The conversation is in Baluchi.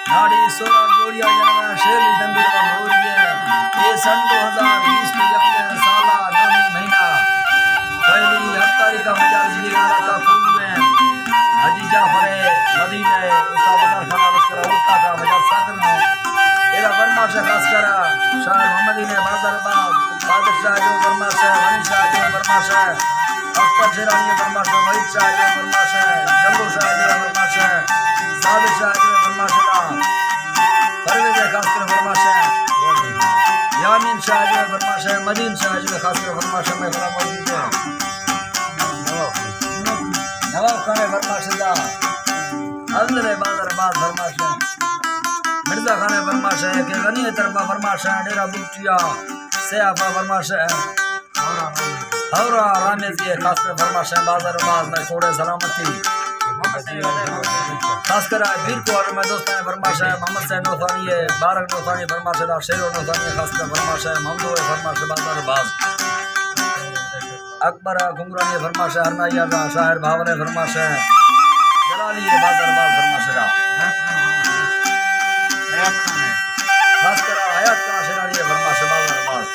ناڑی سورا جوڑیا جنگا شیرلی دمبی روا موریے۔ اے سن دو ہزار بیست یکیں سالا نویں مہینہ پہلی ہفت تاریخ کا مجلس گیران کا پھول میں حاجی جعفر مدینہ، استاد بازار خانہ لشکر ہوتا کا مجلس ساکن ہو۔ ایرا برماش خاص کرا شاعر محمدی نے بازار باز، قادر شاہ جو برماش، غنی شاہ جو برماش، اختر شیرانی برماش، وحید شاہ جو برماش، جمبو شاہ جو برماش، صابر شاہ جو برماش دا۔ پرویز خاص کر فرمائش ہے۔ یامین شاہ جو ہے فرمائش ہے، مدین شاہ جو ہے خاص کر فرمائش ہے، میں بڑا موجود ہے۔ نواب خان ہے فرمائش دا۔ افضل ہے بازار باز فرمائش ہے۔ مرزا خان ہے فرمائش ہے کہ غنی ہے طرفا فرمائش ہے، ڈیرہ بگٹیا، سیافا فرمائش ہے۔ ہورا رامز کے خاص کر فرمائش ہے، بازار باز میں کوڑے سلامتی۔ خاص کر پیر کو اور میں دوستان فرمائش ہے، محمد حسین نوثانی ہے، بارک نوثانی فرمائش ہے، شیر نوثانی خاص کر فرمائش ہے، محمد فرمائش ہے، بازار باز۔ اکبر گنگرانی فرمائش ہے، ہرنائی دا شاعر بھاونے فرمائش ہے، جلالی ہے، بازار باز فرمائش ہے۔ خاص کر حیات کا شیرانی ہے، فرمائش ہے، بازار باز۔